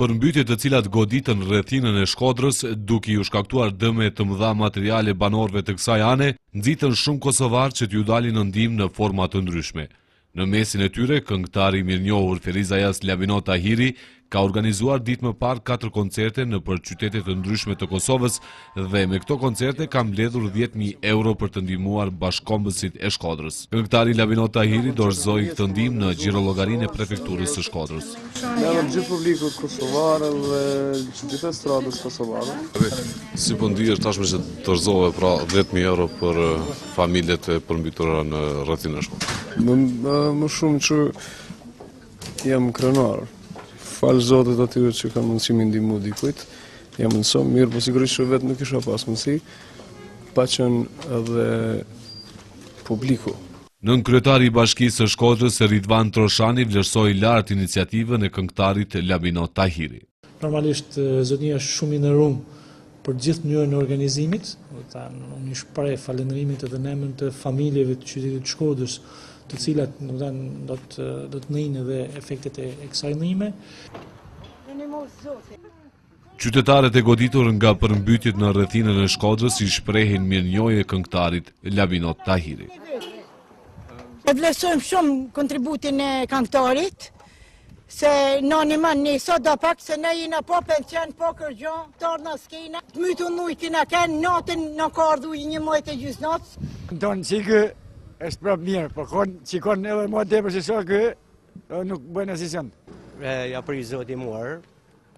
Përmbytjet të cilat goditën rrethinën e Shkodrës, duke iu shkaktuar dëme të mëdha materiale banorëve të kësaj ane, nxitën shumë kosovarë që t'ju dalin në ndihmë në forma të ndryshme. Në mesin e tyre, këngëtari i mirënjohur ferizajas Labinot Tahiri ka organizuar ditë më parë katër koncerte nëpër qytete të ndryshme të Kosovës dhe me këto koncerte ka mbledhur 10.000 euro për të ndihmuar bashkëkombësit e Shkodrës. Këngëtari Labinot Tahiri dorëzoi këtë ndihmë në xhirollogarinë e prefekturës së Shkodrës. Në emër gjithë publikut kosovar dhe gjithë estradës kosovare. Si po ndihesh tashmë që dorëzove pra 10.000 euro për familjet e përmbytura në rrethinën e Shkodrës? Më, më shumë që jam krenar. Falë Zotit atyre që kanë mundësi me ndihmu dikujt, jam mundëso mirë, po sigurisht që vetë nuk isha pas mundësi, pa qenë edhe publiku. Nënkryetari i Bashkisë së Shkodrës, Ridvan Troshani vlerësoi lart iniciativën e këngëtarit Labinot Tahiri. Normalisht zotnia është shumë i nderum për gjithë mënyrën e organizimit, domethënë unë i shpreh falënderimet edhe në emër të familjeve të qytetit të Shkodrës, të cilat domethënë do të do të ndjejnë edhe efektet e, e kësaj ndihme. Qytetarët e goditur nga përmbytjet në rrethinën e Shkodrës i shprehin mirënjohje këngëtarit Labinot Tahiri. E vlerësojmë shumë kontributin e këngëtarit, Se na nimon ne sot do pak se ne jena pa pension, pa kërgjo, t'ardhna s'kena, të mytun n'ujë kena kenë, natën na ka ardhë uji 11 e gjysë natës. Në tonë që kë, është prapë mirë, po konë që konë edhe më tepër se sa kë, nuk bëjnë asisent. Ja pri zoti muar,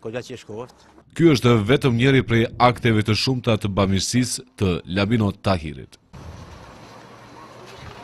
koda që shkoft. Ky është vetëm njëri prej akteve të shumta të bamirësisë të Labinot Tahirit.